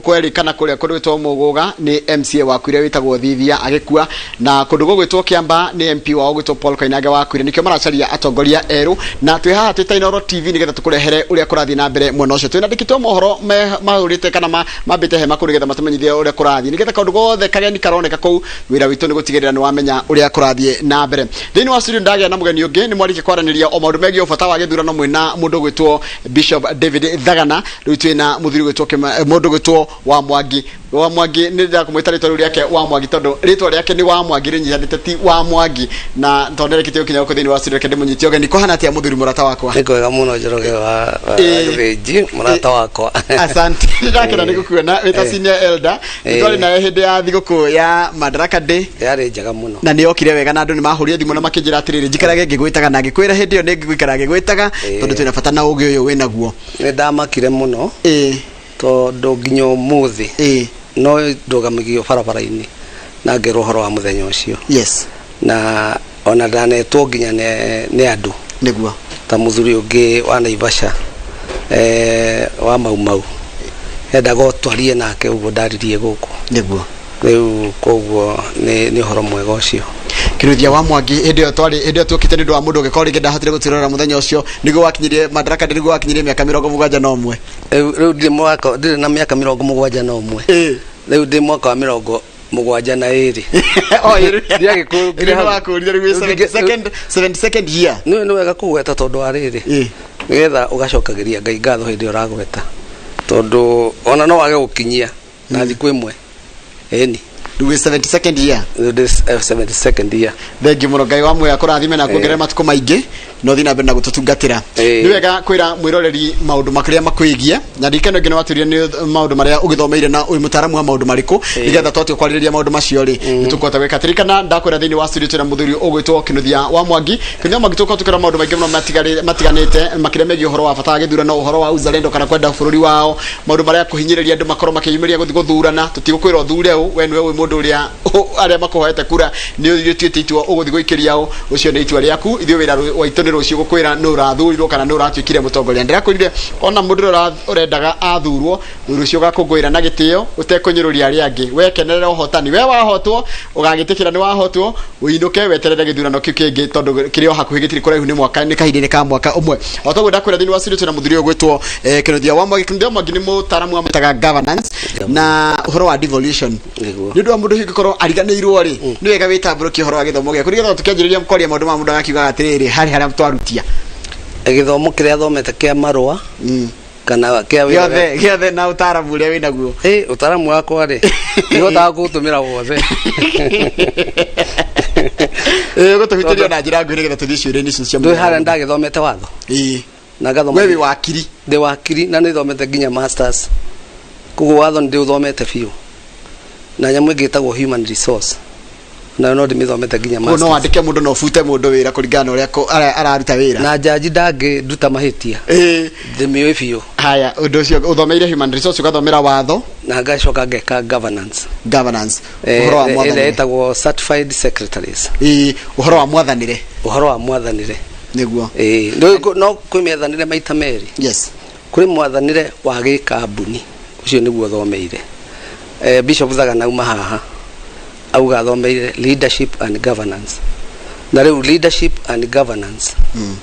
Kwerĩkana kũrĩa kũndũ gwĩtwo Mũgũga nĩ MCA wakuire wĩtagwo Thithia agĩkua, na kũndũ gũgwĩtwo Kĩamba nĩ MP wao gwĩtwo Paul Koinange wakuire. Nĩkĩo maracaria atongoria erũ, na twĩ haha twĩ ta Inooro TV nĩgetha tũkũrehere ũrĩa kũrathiĩ na mbere mwena ũcio. Twĩna andĩki twa mohoro mahũrĩte kana mambĩte hema kũu nĩgetha matũmenyithie ũrĩa kũrathiĩ, nĩgetha kaũndũ gothe kageni karoneka kũu, wĩra witũ nĩ gũtigĩrĩra nĩ wamenya ũrĩa kũrathiĩ na mbere. Thĩinĩ wa studio ndagĩa na mũgeni ũngĩ, nĩ mwarĩkia kwaranĩria o maũndũ megiĩ ũbata wa gĩthurano mwĩna mũndũ ũgwĩtwo Bishop David Thagana. Rĩu twĩna mũthuri ũgwĩtwo mũndũ ũgwĩtwo wa Mwangi. Wa Mwangi nĩ ndakũmwĩta rĩtwa rĩu rĩake wa Mwangi tondũ rĩtwa rĩake nĩ wa Mwangi rĩnyitanĩte ti wa Mwangi, na tondũ nĩarekĩtie gũkinya gũkũ thĩinĩ wa studio, reke ndĩmũnyite ũgeni. Kũhana atĩa mũthuri mũrata wakwa? Nĩ kwega mũno, Njoroge wa Gĩthĩnji, mũrata wakwa. Asante, ndakena nĩ gũkuona wĩ ta senior elder. Nĩ twarĩ nawe hĩndĩ ya thigũkũ ya Madaraka Day. Yarĩ njega mũno. Na nĩ yokire wega, na andũ nĩ mahũrire thimũ na makĩnjĩra atĩrĩrĩ, njikarage ngĩgwĩtaga, na ngĩkwĩra hĩndĩ ĩyo nĩ ngũikara ngĩgwĩtaga tondũ twĩna bata na ũgĩ ũyũ wĩnaguo. Nĩ ndamakire mũno tondũ nginya ũmũthĩ no ndũgamagio barabara-inĩ na ngerwo ũhoro wa mũthenya ũcio. Na ona ndanetwo nginya nĩ andũ ta mũthuri ũngĩ wa Naivasha, wa Mau Mau, endaga twarie nake ũguo ndaririe gũkũ. Rĩu koguo nĩ ũhoro mwega ũcio. Kĩruthia wa Mwangi, hĩndĩ ĩyo twarĩ, hĩndĩ ĩyo tuokĩte nĩ ũndũ wa mũndũ ũngĩkorwo rĩngĩ ndahotire gũtwĩrorera mũthenya ũcio, nĩguo wakinyirie Madaraka Day, nĩguo wakinyirie mĩaka 71. Rĩu ndirĩ mwaka, ndirĩ na mĩaka 71. Rĩu ndĩ mwaka wa 72. O, ĩĩ. Ndiagĩkũngire Rĩu hau. nĩwakũrire, rĩu wĩ Rĩu 72nd year. Nĩ wega kũgweta tondũ wa rĩrĩ, nĩgetha ũgacokagĩria Ngai ngatho hĩndĩ ĩyo ũragweta, tondũ ona no wage gũkinyia na thikũ ĩmwe, ĩni. Rĩu wĩ 72nd year. Rĩu ndĩ 72nd year. Thengiũ mũno, Ngai wa muoyo akũrathime na kuongerera matukũ maingĩ na ũthiĩ na mbere na gũtũtungatĩra. Nĩ wega kwĩra mwĩroreri maũndũ marĩa makwĩgiĩ, na ndirikano ĩngĩ nĩ watwĩrire nĩ maũndũ marĩa ũgĩthomeire na wĩ mũtaaramu wa maũndũ marĩkũ, nĩgetha twatua kwarĩrĩria maũndũ macio rĩ, nĩ tũkũhota gwĩka. Ririkana ndakwĩra thĩinĩ wa studio twĩna mũthuri ũgwĩtwo Kĩnuthia wa Mwangi. Kĩnuthia wa Mwangi, tũkorwo tũkĩra maũndũ maingĩ mũno matiganĩte, makĩria megiĩ ũhoro wa bata wa gĩthurano, ũhoro wa uzalendo kana kwenda bũrũri wao, maũndũ marĩa kũhinyĩrĩria andũ makorwo makĩyumĩria gũthiĩ gũthurana. Tũtigũkwĩra ũthure ũ, we nĩwe wĩ mũndũ ũrĩa arĩa makũhoete kura nĩ ũtuĩte itua ũgũthiĩ gũikĩria ũ, ũcio nĩ itua rĩaku. Ithuĩ wĩra waitũ nĩ rũciũ gũkwĩra nũ ũrathurirwo kana nũ ũratuĩkire mũtongoria. Ndĩrakwĩrire ona mũndũ ũrĩa ũrendaga athurwo, rũciũ ũgakũngũĩra na gĩtĩo ũtekũnyũrũria arĩa angĩ, we kenerera ũhotani. We wahotwo ũgagĩtĩkĩra nĩ wahotwo, ũinũke weterere gĩthurano kĩu kĩngĩ tondũ kĩrĩ o hakuhĩ, gĩtirĩ kũraihu, nĩ mwaka, nĩ kahinda-inĩ ka mwaka ũmwe. O toguo ndakwĩra, thĩinĩ wa studio twĩna mũthuri ũyũ ũgwĩtwo Kĩnuthia wa Mwangi. Kĩnuthia wa Mwangi nĩ mũtaaramu wa metaga governance na ũhoro wa devolution. Nĩ ũndũ wa mũndũ ũngĩkorwo ariganĩirwo rĩ, nĩ wega wĩtambũrũkie ũhoro wa gĩthomo gĩaku nĩgetha tũkĩanjĩrĩria kwaria maũndũ ma mũndũ agakiugaga atĩrĩrĩ, harĩ harĩa twarutia. Gĩthomo kĩrĩa thomete kĩa marũa kana kĩa wĩra? Gĩothe, gĩothe na ũtaaramu ũrĩa wĩnaguo. Ĩ, ũtaaramu wakwa rĩ, nĩhotaga kũũtũmĩra wothe. Ĩ, gũtũhutĩria na njĩra nguhĩ nĩgetha tũthiĩ ciũria-inĩ icio cia Ndũĩ harĩa ndagĩthomete watho na ngathoma. We wĩ wakiri? Ndĩ wakiri na nĩ thomete nginya masters, koguo watho nĩ ndĩũthomete biũ, na nyamũ ĩngĩ ĩtagwo human resource nayo no ndĩmĩthomete nginya Koguo no masters. wandĩke mũndũ na ũbute mũndũ wĩra kũringana na ũrĩa araruta wĩra. Na jaji ndangĩnduta mahĩtia. Ndĩmĩũĩ biũ. Haya, ũndũ ũcio ũthomeire human resource, ũgathomera watho. Na ngacoka ngeka governance. Governance, ũhoro wa ĩrĩa mwathanĩre. Ĩtagwo certified secretaries. Ĩĩ, ũhoro wa mwathanĩre. Ũhoro wa mwathanĩre. Nĩguo. Ĩĩ, no kwĩ mĩathanĩre maita merĩ. Kwĩ mwathanĩre wa gĩkambuni, ũcio nĩguo thomeire. Bishop Thagana auma haha auga athomeire leadership and governance, na rĩu leadership and governance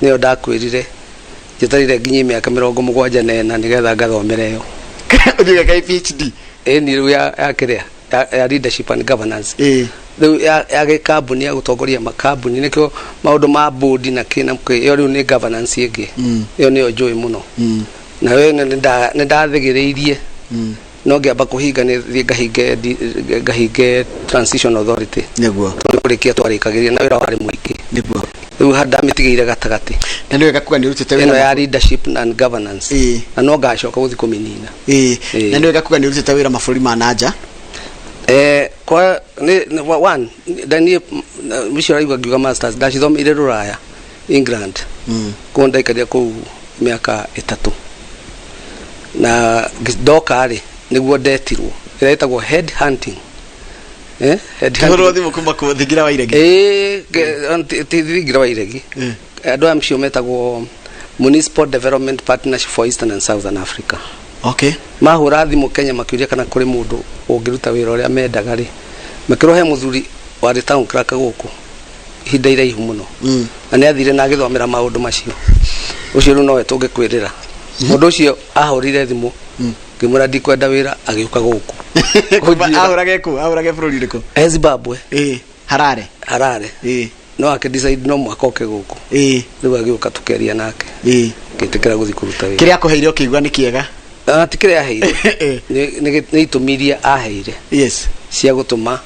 nĩyo ndakwĩrire njetereire nginyie mĩaka 74 nĩgetha ngathomere ĩyo. Ũthiĩ ũgeka PhD. Ĩni, rĩu ya kĩrĩa ya leadership and governance, rĩu ya gĩkambuni, ya gũtongoria makambuni, nĩkĩo maũndũ ma board na kĩ na kĩ, ĩyo rĩu nĩ governance ĩngĩ. Ĩyo nĩyo njũĩ mũno. Nayo ĩno nĩ ndathĩgĩrĩirie no ngĩamba kũhinga, nĩ thiĩ ngahinge transition authority tondũ kũrĩkia twarĩkagĩria na wĩra warĩ mũingĩ. Rĩu ndamĩtigĩire gatagatĩ. Na nĩ wega kuga nĩ ũrutĩte ĩno wĩra ya leadership and governance na no ngacoka gũthiĩ kũmĩnina. Na nĩ wega kuga nĩ ũrutĩte wĩra mabũrũri ma nanja. Kwa nĩ one ndaniĩ mũcio ũraigua ngiuga masters ndacithomeire rũraya, England. Kũu ndaikarire kũu mĩaka 3 na ndoka rĩ, nĩguo ndetirwo ĩrĩa ĩtagwo head hunting, head Kĩhũrwo hunting. Thimũ kuma kũ thingira wa iregi? Ĩĩ, ti thingira wa iregi. Andũ aya macio metagwo Municipal Development Partnership for Eastern and Southern Africa. Okay. Mahũra thimũ Kenya makĩũria kana kũrĩ mũndũ ũngĩruta wĩra ũrĩa mendaga rĩ, makĩrwo he mũthuri warĩ town clerk gũkũ ihinda iraihu mũno. Na nĩ athire na agĩthomera maũndũ macio. Ũcio rĩu nowe tũngĩkwĩrĩra. Mũndũ ũcio ahũrire thimũ, ngĩmwĩra ndikwenda wĩra, agĩũka gũkũ. Kũnjĩra- Ahũrage kũ? Ahũrage bũrũri ũrĩkũ? E Zimbabwe. Harare. Harare. No akĩ decide no mũhaka oke gũkũ. Rĩu agĩũka tũkĩaria nake. Ngĩtĩkĩra gũthiĩ kũruta wĩra. Kĩrĩa akũheire ũkĩigua nĩ kĩega? Ah, ti kĩrĩa aheire. Nĩ itũmi iria aheire. Cia gũtũma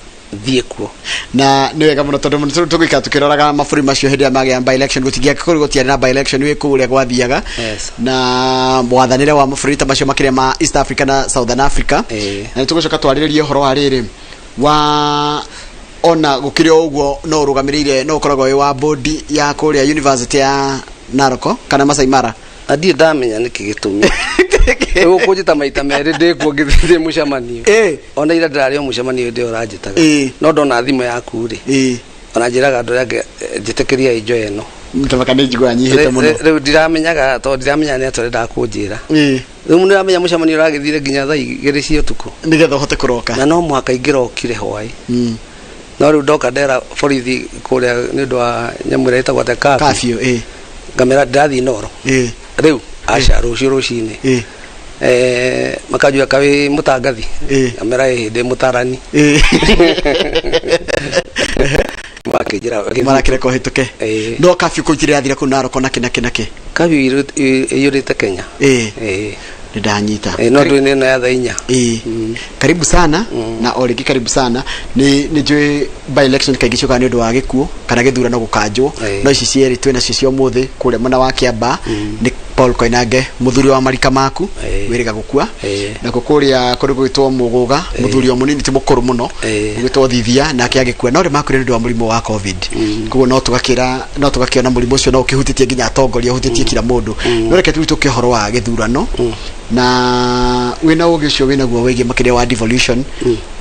thiĩ kuo. Na nĩ wega mũno tondũ mũno tũgũikara tũkĩroraga mabũrũri macio hĩndĩ ĩrĩa magĩa by election, gũtingĩakorwo gũtiarĩ na by election wĩ kũu ũrĩa gwathiaga. Na mwathanĩre wa mabũrũri ta macio makĩria ma East Africa na Southern Africa. Na nĩ tũgũcoka twarĩrĩrie ũhoro wa rĩrĩ wa ona gũkĩrĩ o ũguo no ũrũgamĩrĩire, no ũkoragwo wĩ wa board ya kũrĩa University ya Narok kana Masai Mara. Na ndirĩ ndamenya nĩkĩ gĩtũmi. Rĩu ũkũnjĩta maita merĩ ndĩkuo ngĩthiĩ ndĩ mũcemanio. Ona ira ndĩrarĩ o mũcemanio hĩndĩ ĩyo ũranjĩtaga. No ndona thimũ yaku rĩ, ona njĩraga andũ arĩa angĩ, njĩtĩkĩriai njoe ĩno. Mũtabaka nĩ njiguaga nyihĩte mũno. Rĩu ndiramenyaga, tondũ ndiramenya nĩ atĩa ũrendaga kũnjĩra. Rĩu nĩũramenya mũcemanio ũragĩthire nginya thaa igĩrĩ cia ũtukũ. Nĩgetha ũhote kũroka. Na no mũhaka ingĩrokire hwaĩ. No rĩu ndoka ndera borithi kũrĩa nĩ ũndũ wa nyamũ ĩrĩa ĩtagwo atĩa, curfew. Curfew, ĩĩ. Ngamera ndĩrathiĩ Inooro. Rĩu, aca, rũciũ rũcinĩ. Makanjũria kaĩ wĩ mũtangathi? Ngamera ĩĩ, ndĩ mũtarani. Makĩnjĩra, gĩthiĩ. Marakĩreka ũhĩtũke. No curfew kũu itirĩ yathira kũu Narok na kĩ na kĩ na kĩ? Curfew ĩiyũrĩte Kenya. Nĩ ndanyita. No ndũĩ nĩ ĩno ya thaa inya. Karibu sana. Na o rĩngĩ karibu sana. Nĩ njũĩ by election kaingĩ ciũkaga nĩ ũndũ wa gĩkuũ kana gĩthurano gũkanjwo. No ici cierĩ twĩ nacio cia ũmũthĩ kũrĩa mwena wa Kiambaa nĩ Paul Koinange, mũthuri wa marika maku, wĩrĩga gũkua. Nakuo kũrĩa kũrĩ gwĩtwo Mũgũga, mũthuri o mũnini ti mũkũrũ mũno, gwĩtwo Thithia, nake agĩkua. No rĩ makuire nĩ ũndũ wa mũrimũ wa COVID. Koguo no tũgakĩra, no tũgakĩona mũrimũ ũcio no ũkĩhutĩtie nginya atongoria, ũhutĩtie kila mũndũ. No reke tũrĩ tũke ũhoro wa gĩthurano. Na wĩna ũgĩ ũcio wĩnaguo wĩgiĩ makĩria wa devolution.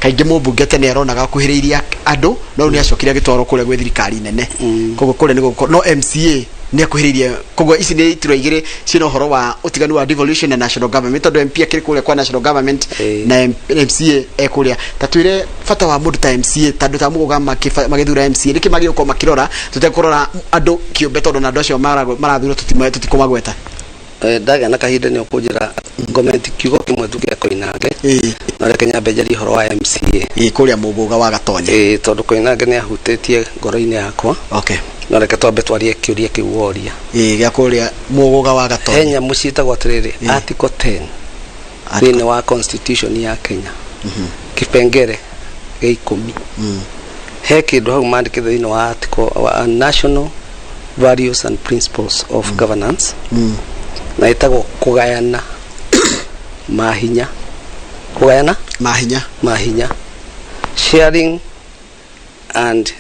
Kaingĩ mũmbunge tene aronaga akuhĩrĩirie andũ, no rĩu nĩ acokire agĩtwarwo kũrĩa gwĩ thirikari nene. Koguo kũrĩa nĩ gũkũ, no MCA nĩ akuhĩrĩirie. Koguo ici nĩ iturwa igĩrĩ ciĩna ũhoro wa ũtiganu wa devolution na national government, tondũ MP akĩrĩ kũrĩa kwa national government na MCA e kũrĩa. Ta twĩre bata wa mũndũ ta MCA, ta andũ ta Mũgũga magĩthura MCA, nĩkĩ magĩrĩirwo gũkorwo makĩrora, tũtekũrora andũ kĩũmbe, tondũ na andũ acio marathurwo tũtikũmagweta. Ndagĩa na kahinda nĩ ũkũnjĩra comment kiugo kĩmwe tu gĩa Koinange. No reke nyambe njarie ũhoro wa MCA. Kũrĩa Mũgũga wa Gatonye. Tondũ Koinange nĩ ahutĩtie ngoro-inĩ yakwa. No reke twambe twarie kĩũria kĩu woria. Gĩa kũrĩa Mũgũga wa Gatonye. He nyamũ ciĩtagwo atĩrĩrĩ, Article 10 Article thĩinĩ wa Constitution ya Kenya. Kipengere gĩa 10. He kĩndũ hau mandĩkĩte thĩinĩ wa article wa National Values and Principles of Governance. Na ĩtagwo kũgayana mahinya. Kũgayana mahinya. Mahinya. Sharing and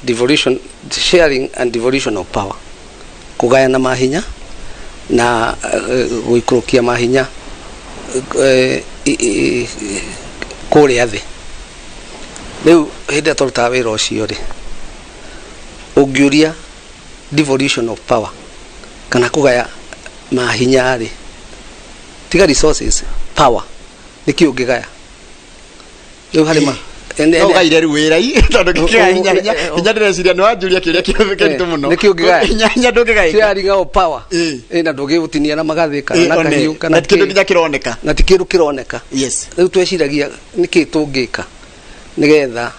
devolution, sharing and devolution of power. Kũgayana mahinya na gũikũrũkia mahinya kũrĩa thĩ. Rĩu hĩndĩ ĩrĩa twarutaga wĩra ũcio rĩ, ũngĩũria devolution of power kana kũgaya mahinya rĩ, tiga resources, power nĩkĩ ũngĩgaya? Rĩu harĩ ma No ũgaire rĩu wĩra i, tondũ kĩkĩgaya hinya, hinya, hinya ndĩreciria nĩ wanjũria kĩũria kĩritũ mũno. Nĩkĩ ũngĩgaya? Hinya, hinya ndũngĩgaĩka. Sharing of power. Na ndũngĩgũtinia na magathĩ kana na kahiũ kana Na ti kĩndũ kĩ. nginya kĩroneka. Na ti kĩndũ kĩroneka. Rĩu tweciragia nĩkĩ tũngĩka nĩgetha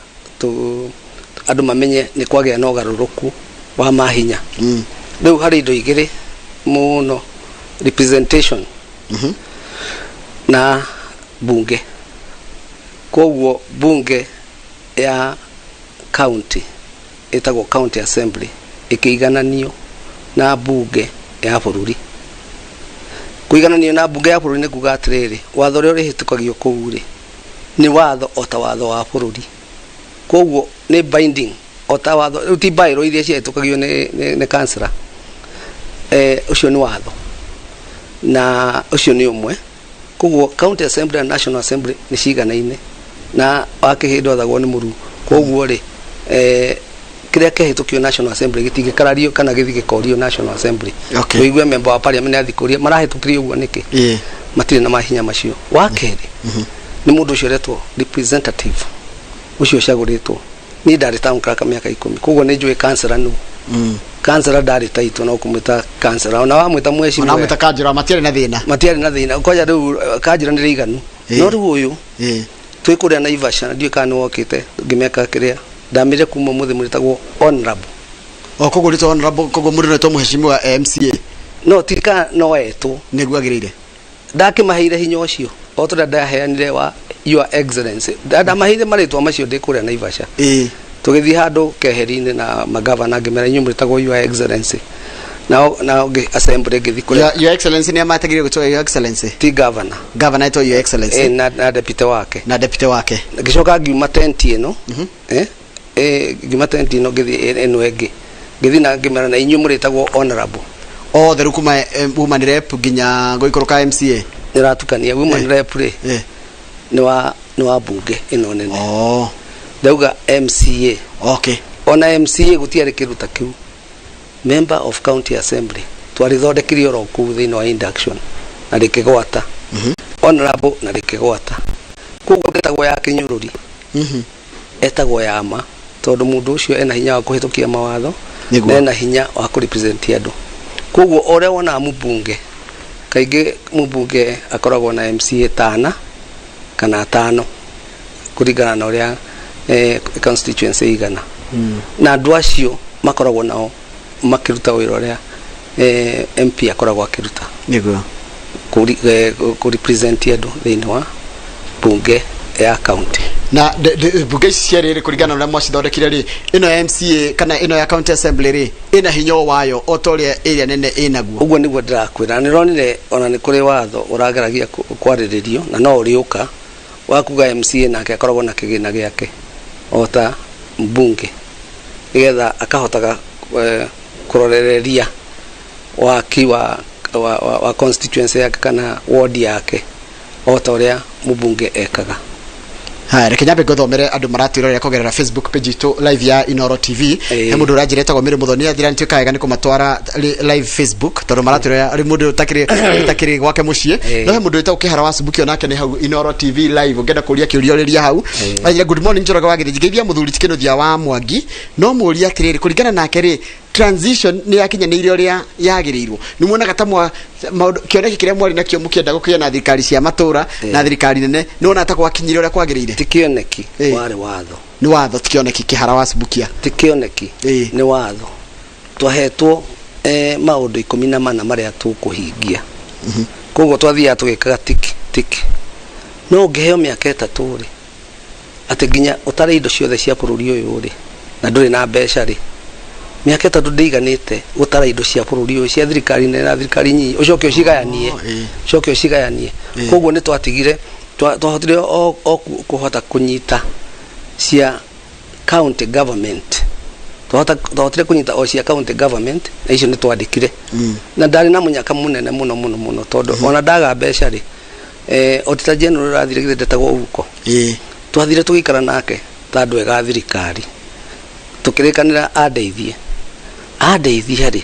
andũ mamenye nĩ kwagĩa na ũgarũrũku wa mahinya. Rĩu harĩ indo igĩrĩ mũno, representation na bunge. Koguo bunge ya county ĩtagwo county assembly ĩkĩigananio na bunge ya bũrũri. Kũigananio na bunge ya bũrũri nĩ kuga atĩrĩrĩ, watho ũrĩa ũrĩhĩtũkagio kũu rĩ, nĩ watho o ta watho wa bũrũri. Koguo nĩ binding o ta watho, rĩu ti bylaw iria ciahĩtũkagio nĩ councillor. Ũcio nĩ watho. Na ũcio nĩ ũmwe. Koguo county assembly na national assembly nĩ ciganaine. Na wakĩhĩndĩ wathagwo nĩ mũru. Koguo rĩ, Kĩrĩa kĩahĩtũkio National Assembly gĩtingĩkarario kana gĩthiĩ gĩkorio National Assembly. Okay. Ũigue member wa parliament athiĩ kũria marahĩtũkirie ũguo nĩkĩ? Matirĩ na mahinya macio. Wa kerĩ, nĩ mũndũ ũcio ũretwo representative ũcio ũcagũrĩtwo. Niĩ ndarĩ town clerk mĩaka 10, koguo nĩ njũĩ councillor nũ. Councillor ndarĩ taitũ no kũmwĩta councillor, ona wamwĩta mheshimiwa, Ona mwĩta kanjũra matiarĩ na thĩna. Matiarĩ na thĩna. Kwanja rĩu kanjũra nĩ rĩiganu. No rĩu ũyũ twĩ kũrĩa Naivasha, ndiũĩ kana nĩ wokĩte ngĩmeka kĩrĩa ndamĩre, kuma ũmũthĩ mũrĩtagwo honorable. O koguo rĩtwa honorable, koguo mũndũ etwo mheshimiwa MCA? No tirika no etwo. Nĩguo agĩrĩire. Ndakĩmaheire hinya ũcio o tũrĩa ndaheanire wa Your Excellency. Ndamaheire marĩtwa macio ndĩ kũrĩa Naivasha. Tũgĩthiĩ handũ keheri-inĩ na magavana, ngĩmera inyuĩ mũrĩtagwo Your Excellency. Nao assembly ngĩthiĩ kũrĩa. Your Excellency nĩ amatagĩrĩire gwĩtwo Your Excellency? Ti governor. Governor etwo Your Excellency? Na deputy wake. Na deputy wake. Ngĩcoka ngiuma tenti ĩno, ngiuma tenti ĩno ngĩthiĩ ĩno ĩngĩ, ngĩthiĩ na ngĩmera na inyuĩ mũrĩtagwo honorable. Othe rĩu kuma woman rep nginya gũikũrũka MCA? Nĩratukania. Woman rep rĩ, nĩ wa bunge ĩno nene. Ndauga MCA. Ona MCA gũtiarĩ kĩndũ ta kĩu. Member of county assembly twarĩthondekire oro kũu thĩinĩ wa induction na rĩkĩgwata, honorable na rĩkĩgwata. Koguo ndĩtagwo ya kĩnyũrũri, etagwo ya ma, tondũ mũndũ ũcio ena hinya wa kũhĩtũkia mawatho na ena hinya wa kũrepresent andũ. Koguo o ũrĩa wonaga mũmbunge, kaingĩ mũmbunge akoragwo na MCA tana kana atano kũringana na ũrĩa constituency igana, na andũ acio makoragwo nao makĩruta wĩra ũrĩa MP akoragwo akĩruta, kũ represent andũ thĩinĩ wa bunge ya county. Na bunge ici cierĩ rĩ, kũringana na ũrĩa mwacithondekire rĩ, ĩno ya MCA kana ĩno ya county assembly rĩ, ĩna hinya wayo o ta ũrĩa ĩrĩa nene ĩnaguo? Ũguo nĩguo ndĩrakwĩra. Na nĩronire ona nĩ kũrĩ watho ũrageragia kwarĩrĩrio na no ũrĩũka wa kuga MCA nake akoragwo na kĩgĩna gĩake o ta mbunge, nĩgetha akahotaga kũrorereria waki wa constituency yake kana ward yake o ta ũrĩa mũmbunge ekaga. Haya, reke nyambe ngũthomere andũ maratwĩrorera kũgerera Facebook page itũ live ya Inoro TV. He mũndũ ũranjĩra etagwo Mĩrĩ Mũthoni, anjĩra nĩtuĩka wega nĩ kũmatwara live Facebook tondũ maratwĩrorera arĩ mũndũ ũtakĩrĩ gwake mũciĩ. No he mũndũ wĩtagwo Kĩhara wa Subuki, onake nĩ hau Inoro TV live, ũngĩenda kũria kĩũria ũrĩria hau. Anjĩra, "Good morning Njoroge wa Gĩthĩnji, ngeithia mũthuri ti Kĩnuthia wa Mwangi, no mũũria atĩrĩrĩ, kũringana nake rĩ, transition nĩ yakinyanĩire ũrĩa yagĩrĩirwo? Nĩ muonaga ta mwa maũndũ kĩoneki kĩrĩa mwarĩ nakĩo mũkĩenda gũkĩgĩa na thirikari cia matũra na thirikari nene, nĩ wona ta gwakinyire ũrĩa kwagĩrĩire?" Ti kĩoneki, warĩ watho. Nĩ watho, ti kĩoneki. Kĩhara wa Subukia. Ti kĩoneki, nĩ watho twahetwo, maũndũ 14 marĩa tũkũhingia. Koguo twathiaga tũgĩkaga tick tick. No ũngĩheo mĩaka 3 rĩ, atĩ nginya ũtare indo ciothe cia bũrũri ũyũ rĩ, na ndũrĩ na mbeca rĩ, mĩaka 3 ndĩiganĩte gũtara indo cia bũrũri ũyũ cia thirikari nene na thirikari nyinyi, ũcoke ũcigayanie. Oh, ĩĩ. Ũcoke ũcigayanie. Koguo nĩ twatigire twahotire o kũhota kũnyita cia county government. Twahotire kũnyita o cia county government, na icio nĩ twandĩkire. Na ndarĩ na mũnyaka mũnene mũno mũno mũno, tondũ ona ndaga mbeca rĩ, auditor general ũrathire githĩ ndetagwo Uko? Twathire tũgĩikara nake ta andũ ega a thirikari, tũkĩrĩkanĩra andeithie. Andeithia rĩ,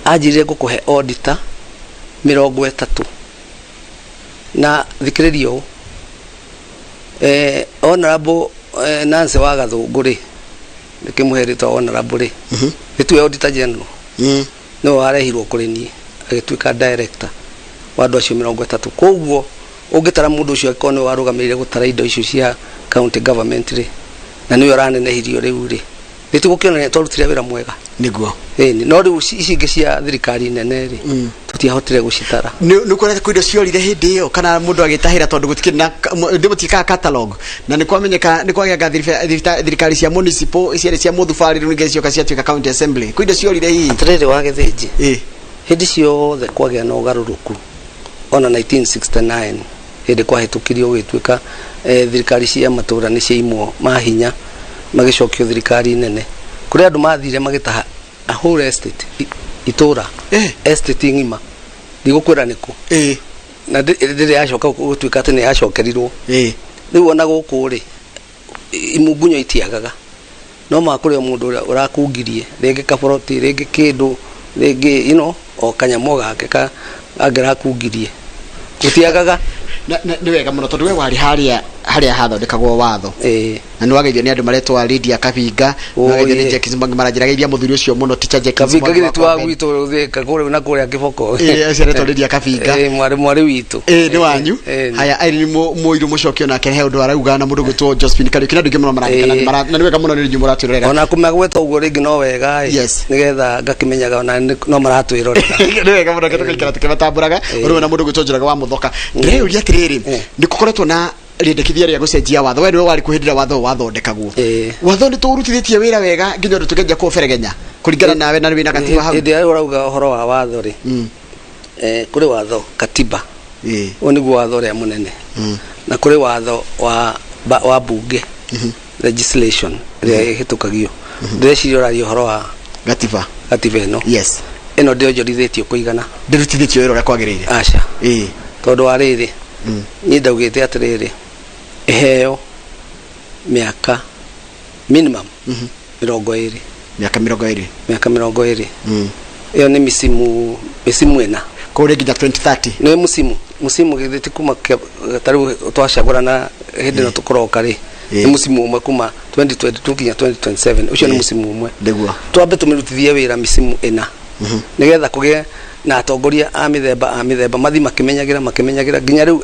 anjĩrire, "Ngũkũhe auditor 30." Na thikĩrĩria ũũ, honorable Nancy wa Gathũngũ rĩ, ndĩkĩmũhe rĩtwa honorable rĩ, nĩtuwe auditor general, nĩwe warehirwo kũrĩ niĩ agĩtuĩka director wa andũ acio 30. Koguo ũngĩtara mũndũ ũcio angĩkorwo nĩwe warũgamĩrĩire gũtara indo icio cia county government rĩ, na nĩwe ũranenehirio rĩu rĩ, nĩtũgũkĩonania twarutire wĩra mwega. Ĩni, no rĩu ici ingĩ cia thirikari nene rĩ, tũtiahotire gũcitara. Nĩ kuonete kwĩ indo ciorire hĩndĩ ĩyo kana mũndũ agĩtahĩra, tondũ gũtikĩrĩ na ndĩ mũtiĩkaga catalog na nĩ kwamenyeka nĩ kwagĩanga thirikari cia municipal ciarĩ cia mũthubarĩ, rĩu ningĩ cioka ciatuĩka county assembly, kwĩ indo ciorire hihi? Atĩrĩrĩ wa Gĩthĩnji, hĩndĩ ciothe kwagĩa na ũgarũrũku, ona 1969 hĩndĩ kwahĩtũkirio gũgĩtuĩka thirikari cia matũra nĩ ciaimwo mahinya magĩcokio thirikari nene, kũrĩ andũ mathire magĩtaha a whole estate, itũra, estate ng'ima, ndigũkwĩra nĩkũ, na ndĩrĩ yacoka gũtuĩka atĩ nĩ yacokerirwo. Rĩu ona gũkũ rĩ, imungunyo itiagaga. No mũhaka kũrĩ o mũndũ ũrĩa ũrakungirie, rĩngĩ kaboroti, rĩngĩ kĩndũ, rĩngĩ o kanyamũ gake ka angĩrakungirie. Gũtiagaga. Nĩ wega mũno tondũ we warĩ harĩa harĩa hathondekagwo watho. Na nĩ wageithio nĩ andũ maretwa Lydia Kabinga, nĩ wageithio nĩ Jenkins Mwangi, maranjĩra geithia mũthuri ũcio mũno, teacher Jenkins Kabinga githĩ ti wa gwitũ ũthĩka kũrĩa na kũrĩa kĩboko. Ĩĩ, acio aretwo Lydia Kabinga. Ĩĩ, mwarĩ witũ. Ĩĩ, nĩ wanyu. Haya, Irene Mũirũ mũcokio nake he ũndũ arauga na mũndũ gwĩtwo Josephine Kariũki na andũ aingĩ mũno marandĩka na nĩ wega mũno nĩ inyuĩ mũratwĩrorera. Ona kũmagweta ũguo rĩngĩ no wega ĩ. Nĩgetha ngakĩmenyaga ona no maratwĩrorera. Nĩ wega mũno tũgaikara tũkĩmatambũraga. Ũrĩ na mũndũ gwĩtwo Njoroge wa Mũthoka. Ndĩreyũria atĩrĩrĩ, nĩ gũkoretwo na rĩendekithia rĩa gũcenjia watho, we nĩwe warĩ kuo hĩndĩ ĩrĩa watho ũyũ wathondekagwo. Watho nĩ tũũrutithĩtie wĩra wega nginya ũndũ tũkĩanjia kũũberegenya kũringana nawe na wĩna gatiba hau? Hĩndĩ ĩrĩa ũrauga ũhoro wa watho rĩ, kũrĩ watho katiba, ũyũ nĩguo watho ũrĩa mũnene, na kũrĩ watho wa bunge, legislation ĩrĩa ĩhĩtũkagio. Ndĩreciria ũraria ũhoro wa gatiba. Gatiba ĩno. Yes. Ĩno ndĩonjorithĩtio kũigana. Ndĩrutithĩtio wĩra ũrĩa kwagĩrĩire. Aca. Tondũ wa rĩrĩ, niĩ ndaugĩte atĩrĩrĩ, ĩheo mĩaka minimum 20. Mĩaka 20. Mĩaka 20. Ĩyo nĩ mĩcimu ĩna. Kũrĩ nginya 2030. Nĩ mũcimu githĩ ti kuma ta rĩu twacagũrana hĩndĩ ĩno tũkũroka rĩ, nĩ mũcimu ũmwe kuma 2022 nginya 2027, ũcio nĩ mũcimu ũmwe. Nĩguo. Twambe tũmĩrutithie wĩra mĩcimu ĩna, nĩgetha kũgĩe na atongoria a mĩthemba mathi makĩmenyagĩra nginya rĩu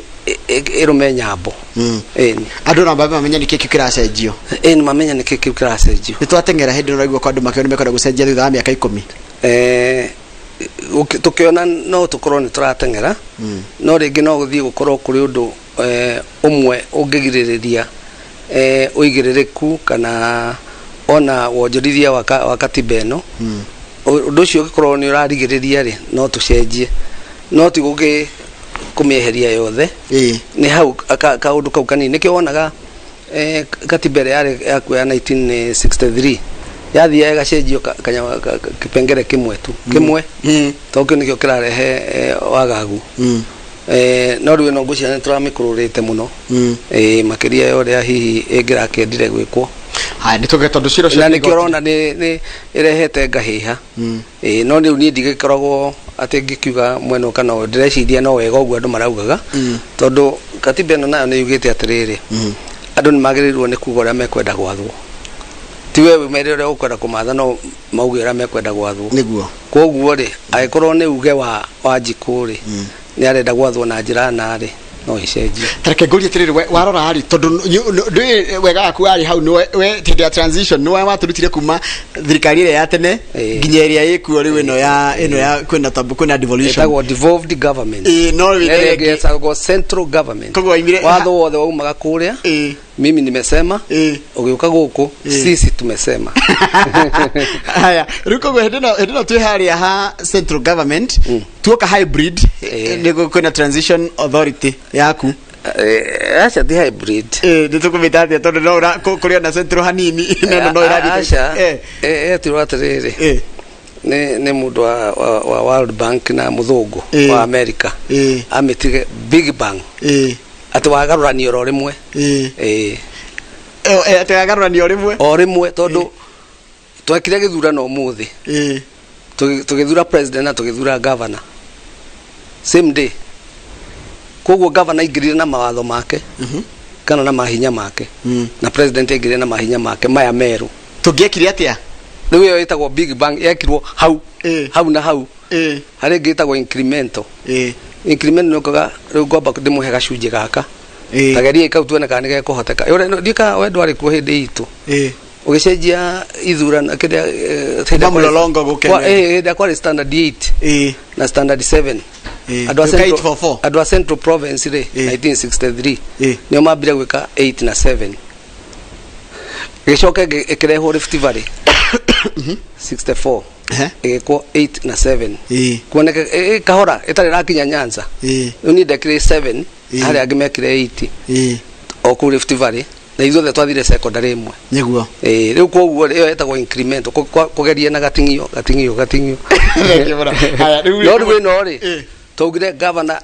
ĩrũme nyambo. Ĩni. Andũ na mambe mamenye nĩkĩ kĩu kĩracenjio. Ĩni, mamenye nĩkĩ kĩu kĩracenjio. Nĩ twateng'era hĩndĩ ĩno ũraigua kwa andũ makĩona nĩmekwenda gũcenjia thutha wa mĩaka 10. Tũkĩona no tũkorwo nĩ tũrateng'era, no rĩngĩ no gũthiĩ gũkorwo kũrĩ ũndũ ũmwe ũngĩgirĩrĩria ũigĩrĩrĩku kana ona wonjorithia wa katiba ĩno. Ũndũ ũcio ũngĩkorwo nĩ ũrarigĩrĩria rĩ, no tũcenjie, no ti kũmĩeheria yothe. Nĩ hau kaũndũ kau kanini nĩkĩo wonaga katiba ĩrĩa yarĩ yakuo ya 1963 yathiaga ĩgacenjio kĩpengere kĩmwe tu, kĩmwe, tondũ kĩu nĩkĩo kĩrarehe wagagu. No rĩu ĩno ngwĩciria nĩ tũramĩkũrũrĩte mũno, makĩria ya ũrĩa hihi ĩngĩrakĩendire gwĩkwo. Haya, nĩ tũge tondũ cira ũcio na nĩkĩo ũrona nĩ ĩrehete ngahĩha. No rĩu niĩ ndigĩkoragwo atĩ ngĩkiuga mwena ũyũ kana ũyũ, ndĩreciria no wega ũguo andũ maraugaga, tondũ katiba ĩno nayo nĩ yugĩte atĩrĩrĩ, andũ nĩ magĩrĩirwo nĩ kuga ũrĩa mekwenda gwathwo, ti we wĩmere ũrĩa ũkwenda kũmatha, no mauge ũrĩa mekwenda gwathwo. Nĩguo. Koguo rĩ, angĩkorwo nĩ uge wa Wanjikũ rĩ, nĩ arenda gwathwo na njĩra na rĩ, no ĩcenjie. Tareke ngũrie atĩrĩrĩ, warora rĩ, tondũ ndũĩ wega waku warĩ hau, nĩwe we hĩndĩ ya transition nĩwe watũrutire kuma thirikari ĩrĩa ya tene nginya ĩrĩa ĩkuo rĩu, ĩno ya kwĩna tabu, kwĩna devolution. Ĩtagwo devolved government. Ĩĩ, no rĩu ĩrĩa ĩngĩ ĩtagwo central government. Koguo waimire watho wothe waumaga kũrĩa. Mimi nimesema, ũgĩũka gũkũ, sisi tumesema. Haya, rĩu koguo hĩndĩ ĩno twĩ harĩa ha central government, tuoka hybrid, nĩguo kwĩna transition authority yaku. Aca, ti hybrid. Nĩ tũkũmĩta atĩa, tondũ no kũrĩ ona central hanini na ĩno no ĩrathiĩ Aca, etirwo atĩrĩrĩ, nĩ mũndũ wa World Bank na mũthũngũ wa America, amĩtige big bang, atĩ wagarũranio oro rĩmwe. Atĩ wagarũranio rĩmwe. O rĩmwe, tondũ twekire gĩthurano ũmũthĩ, tũgĩthura president na tũgĩthura governor same day. Koguo governor aingĩrire na mawatho make kana na mahinya make, na president aingĩrire na mahinya make maya merũ. Tũngĩekire atĩa? Rĩu ĩyo ĩtagwo big bang, yekirwo hau hau na hau. Harĩ ĩngĩ ĩtagwo incremental. Incremental nĩ ũkaga rĩu ngwamba ndĩmũhe gacunjĩ gaka, tageria kau tuone kana nĩgekũhoteka. Ndiũĩ we ndwarĩ kuo hĩndĩ itũ ũgĩcenjia ithurano kĩrĩa hĩndĩ mũlolongo gũkene. Hĩndĩ ĩrĩa kwarĩ standard 8 na standard 7, andũ a Central, andũ a Central Province rĩ, 1963 nĩo mambire gwĩka 8 na 7, gĩcoke ĩkĩrehwo Rift Valley 64, ĩgĩkwo 8 na 7, kuoneka kahora ĩtarĩ ĩrakinya Nyanza. Rĩu niĩ ndekire 7, harĩa angĩ mekire 8 o kũu Rift Valley, na ithuothe twathire secondary ĩmwe. Nĩguo. Rĩu koguo ĩyo ĩtagwo increment, kũgeria na gating'io gating'io gating'io. No rĩu ĩno rĩ, twaugire governor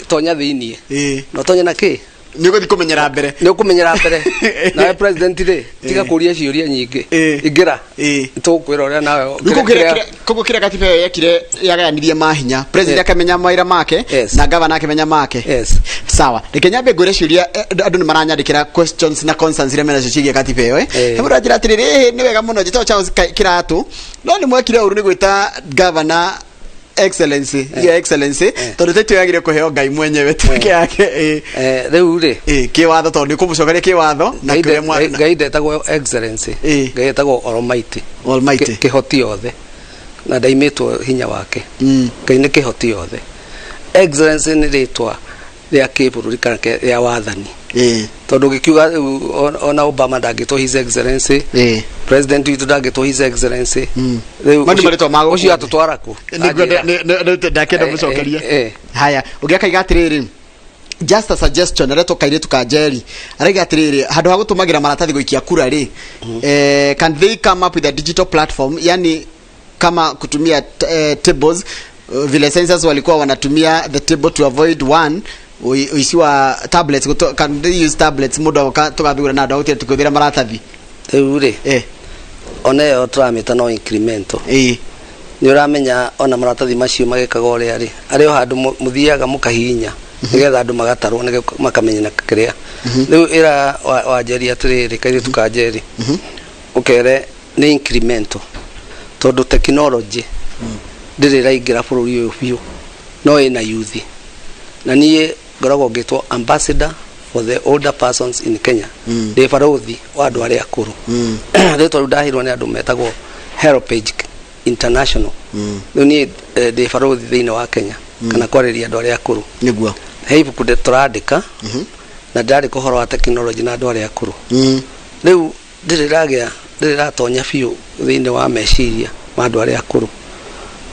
tonya thĩiniĩ, no tonya na kĩ. Nĩ ũgũthiĩ kũmenyera mbere. Nĩ ũkũmenyera mbere. Nawe president rĩ, tiga kũria ciũria nyingĩ. Ingĩra. Tũgũkwĩra ũrĩa nawe. Rĩu koguo kĩrĩa katiba ĩyo yekire, yagayanirie mahinya, president akamenya mawĩra make na gavana akĩmenya make. Yes. Sawa, reke nyambe ngwĩre ciũria. Andũ nĩ maranyandĩkĩra questions na concerns iria menacio ciĩgiĩ katiba ĩyo. He mũndũ anjĩra atĩrĩrĩ, nĩ wega mũno, njĩtagwo Charles Kĩratũ, no nĩ mwekire ũru nĩ gwĩta governor excellency, your excellency, tondũ title yagĩrĩire kũheo Ngai mwenyewe tuĩke yake. Rĩu rĩ, Kĩwatho, tondũ nĩ kũmũcokeria kĩwatho na Ngai kĩrĩa Ngai ndetagwo excellency. Ngai etagwo almighty. Almighty. Kĩhoti yothe, na ndaimĩtwo hinya wake. Ngai nĩ kĩhoti yothe. Excellency nĩ rĩtwa rĩa kĩbũrũri kana rĩa wathani, tondũ ũgĩkiuga rĩu ona Obama ndangĩtwo his excellency, president witũ ndangĩtwo his excellency. Rĩu Mau nĩ marĩtwa ma gũkũ ũcio thĩ. atũtwara kũ? Nĩguo. Anjĩra. Ndakĩenda mũcokerie. Haya, ũngĩ akaiga atĩrĩrĩ, just a suggestion, aretwo kairĩtu ka Njeri, araiga atĩrĩrĩ, handũ ha gũtũmagĩra maratathi gũikia kura rĩ, can they come up with a digital platform, yani kama kutumia tables, vile census walikuwa wanatumia the table to avoid one ũici wa tablets? Can they use tablets, mũndũ agoka tũgathura na andũ agũtire tukĩhũthĩra maratathi? Rĩu rĩ, ona ĩyo tũramĩta no incremental. Nĩ ũramenya ona maratathi macio magĩkaga ũrĩa rĩ, arĩ o handũ mũthiaga mũkahihinya nĩgetha andũ magatarwo nĩgetha makamenyana kĩrĩa. Rĩu ĩra wanjeri atĩrĩrĩ, kairĩtu ka Njeri, ũkere nĩ incremental, tondũ technology ndĩrĩ ĩraingĩra bũrũri ũyũ biũ, no ĩna youth, na niĩ ngoragwo ngĩtwo ambassador for the older persons in Kenya. Ndĩ barũthi wa andũ arĩa akũrũ. Rĩtwa rĩu ndahirwo nĩ andũ metagwo Helpage International. Rĩu niĩ ndĩ barũthi thĩinĩ wa Kenya kana kwarĩria andũ arĩa akũrũ. He ibuku tũrandĩka, na ndĩrandĩka ũhoro wa technology na andũ arĩa akũrũ. Rĩu ndĩrĩ ragĩa, ndĩrĩ ratonya biũ thĩinĩ wa meciria ma andũ arĩa akũrũ.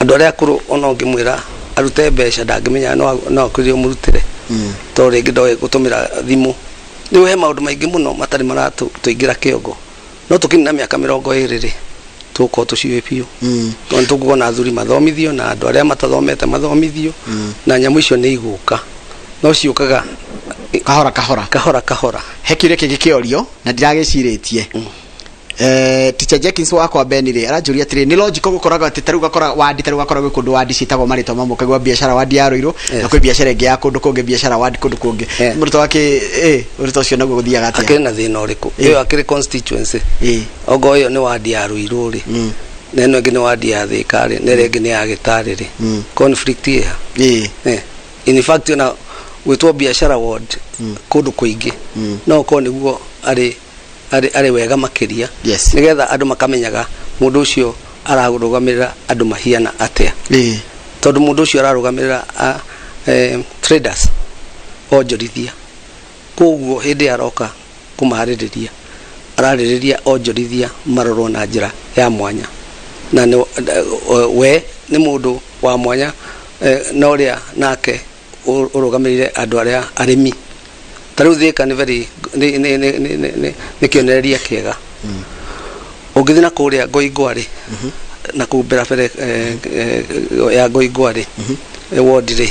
Andũ arĩa akũrũ, ona ũngĩmwĩra arute mbeca, ndangĩmenya, no akwĩre ũmũrutĩre, tondũ rĩngĩ ndoĩ gũtũmĩra thimũ. Rĩu he maũndũ maingĩ mũno matarĩ maratũingĩra kĩongo, no tũkinina mĩaka 20 rĩ, tũgũkorwo tũciũĩ biũ. No nĩ tũkuona athuri mathomithio na andũ arĩa matathomete mathomithio, na nyamũ icio nĩ igũka, no ciũkaga kahora kahora. Kahora kahora. He kĩũria kĩngĩ kĩorio na ndiragĩcirĩtie. Teacher Jenkins wakwa Ben rĩ, aranjũria atĩrĩ, nĩ logical gũkoraga atĩ tarĩu ũgakora wandi, tarĩu ũgakora gwĩ kũndũ wandi ciĩtagwo marĩtwa mamwe, ũkaigua biacara wandi ya Rũirũ, na kwĩ biacara ĩngĩ ya kũndũ kũngĩ, biacara wandi kũndũ kũngĩ. Mũrutwo wake, ũrutwo ũcio naguo gũthiaga atĩa? Akĩrĩ na thĩna ũrĩkũ? Ĩyo akĩrĩ constituency. Okorwo ĩyo nĩ wandi ya Rũirũ rĩ, na ĩno ĩngĩ nĩ wandi ya Thĩka rĩ, na ĩrĩa ĩngĩ nĩ ya Gĩtarĩ rĩ, conflict ĩha? In fact, ona gwĩtwo biacara ward kũndũ kũingĩ, no ũkorwo nĩguo arĩ wega makĩria, nĩgetha andũ makamenyaga mũndũ ũcio ararũgamĩrĩra andũ mahiana atĩa, tondũ mũndũ ũcio ararũgamĩrĩra traders, onjorithia. Koguo hĩndĩ aroka kũmarĩrĩria, ararĩrĩria onjorithia marorwo na njĩra ya mwanya, na nĩ, we nĩ mũndũ wa mwanya, na ũrĩa nake ũrũgamĩrĩire andũ arĩa arĩmi. Ta rĩu Thĩka nĩ very nĩ kĩonereria kĩega. Ũngĩthiĩ na kũrĩa Ngoingwa rĩ, na kũu berabere ya Ngoingwa rĩ, ward rĩ,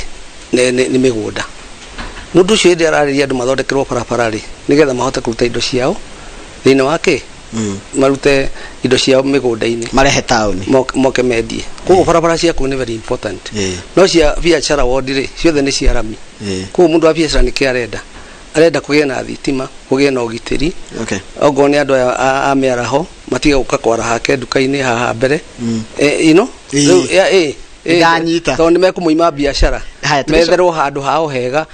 nĩ mĩgũnda. Mũndũ ũcio hĩndĩ ararĩria andũ mathondekerwo barabara rĩ, nĩgetha mahote kũruta indo ciao thĩinĩ wa kĩ, marute indo ciao mĩgũnda-inĩ, marehe taũni, moke mendie. Koguo barabara cia kũu nĩ very important. No cia biacara ward rĩ, ciothe nĩ cia rami. Koguo mũndũ wa biacara nĩkĩ arenda? Arenda kũgĩe na thitima, kũgĩe na ũgitĩri. Okorwo nĩ andũ aya a mĩaraho, matige gũka kwara hake nduka-inĩ haha mbere. Rĩu, ya, Ndanyita. Tondũ nĩ mekũmũima biacara. Haya, metherwo handũ hao hega.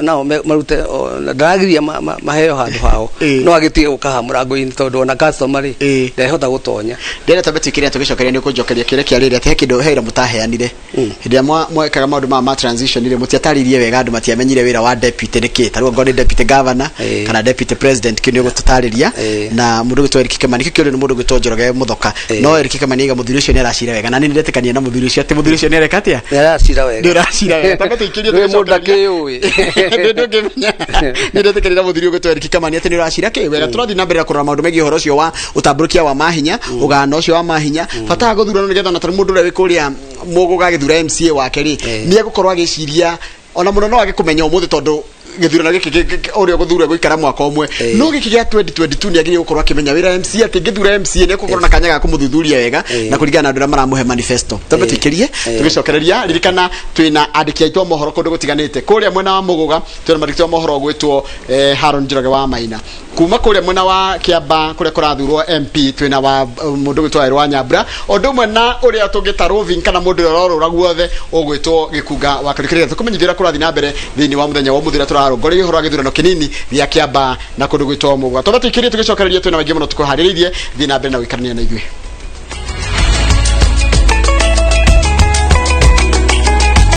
Nao marute ndaragiria maheo handũ hao, no agĩtige gũka haha mũrango-inĩ, tondũ ona customer rĩ, ndehota gũtonya. Ndĩrenda twambe twĩkĩre, tũgĩcokeria nĩ ũkũnjokeria kĩũria kĩa rĩrĩ, atĩ he kĩndũ, he wĩra mũtaheanire hĩndĩ ĩrĩa mwekaga maũndũ maya ma transition rĩ, mũtiatarĩirie wega, andũ matiamenyire wĩra wa deputy nĩ kĩ. Ta rĩu angorwo nĩ deputy governor kana deputy president, kĩu nĩ ũgũtũtarĩria. Na mũndũ ũgwĩtwo Eric Kimani, kĩu kĩũrio nĩ mũndũ ũgwĩtwo Njoroge Mũthoka. No Eric Kimani aiga mũthuri ũcio nĩ aracira wega, na niĩ nĩndetĩkania na mũthuri ũcio atĩ mũthuri ũcio nĩ areka atĩa? Nĩ aracira wega. Nĩ ũracira wega. Twambe tũikĩrie. Nĩ mũndũ Tũgĩcokeria. akĩũĩ. Nĩ ndũngĩmenya. Nĩ ndetĩkania na mũthuri ũgwĩtwo Eric Kimani atĩ nĩ ũracira kĩ wega. Tũrathiĩ na mbere na kũrora maũndũ megiĩ ũhoro ũcio wa ũtambũrũkia wa mahinya, ũgano ũcio wa mahinya, bata wa gũthurano, nĩgetha ona tarĩ mũndũ ũrĩa wĩ kũrĩa mũgũgagĩthura MCA wake rĩ, nĩ egũkorwo agĩciria ona mũno no age kũmenya ũmũthĩ, tondũ Gĩthurano gĩkĩ ũrĩa ũgũthurwo gũikara mwaka ũmwe. No gĩkĩ gĩa 2022 nĩ agĩrĩire gũkorwo akĩmenya wĩra MCA, atĩ ngĩthura MCA nĩ egũkorwo na kanya ga kũmũthuthuria wega na kũringana na andũ arĩa maramũhe manifesto. Twambe tũikĩrie tũgĩcokereria. Ririkana twĩna andĩki aitũ a mohoro kũndũ gũtiganĩte. Kũrĩa mwena wa Mũgũga twĩna mwandĩki wa mohoro ũgwĩtwo Haron Njoroge wa Maina. Kuma kũrĩa mwena wa Kĩamba kũrĩa kũrathurwo MP twĩna wa mũndũ ũgwĩtwo Wairũ wa Nyambura, o ũndũ ũmwe na ũrĩa tũngĩta roving kana mũndũ ũrĩa ũrorũra guothe ũgwĩtwo Gĩkunga wa Kariũki. Tũkũmenyithia ũrĩa kũrathiĩ na mbere thĩinĩ wa mũthenya wa ũmũthĩ ũrĩa tũrarũngũrĩria ũhoro wa gĩthurano kĩnini gĩa Kĩamba na kũndũ gwĩtwo Mũgũga. Twambe tũikĩrie, tũgĩcokereria twĩna maingĩ mũno tũkũharĩrĩirie. Thiĩ na mbere na gũikarania na ithuĩ.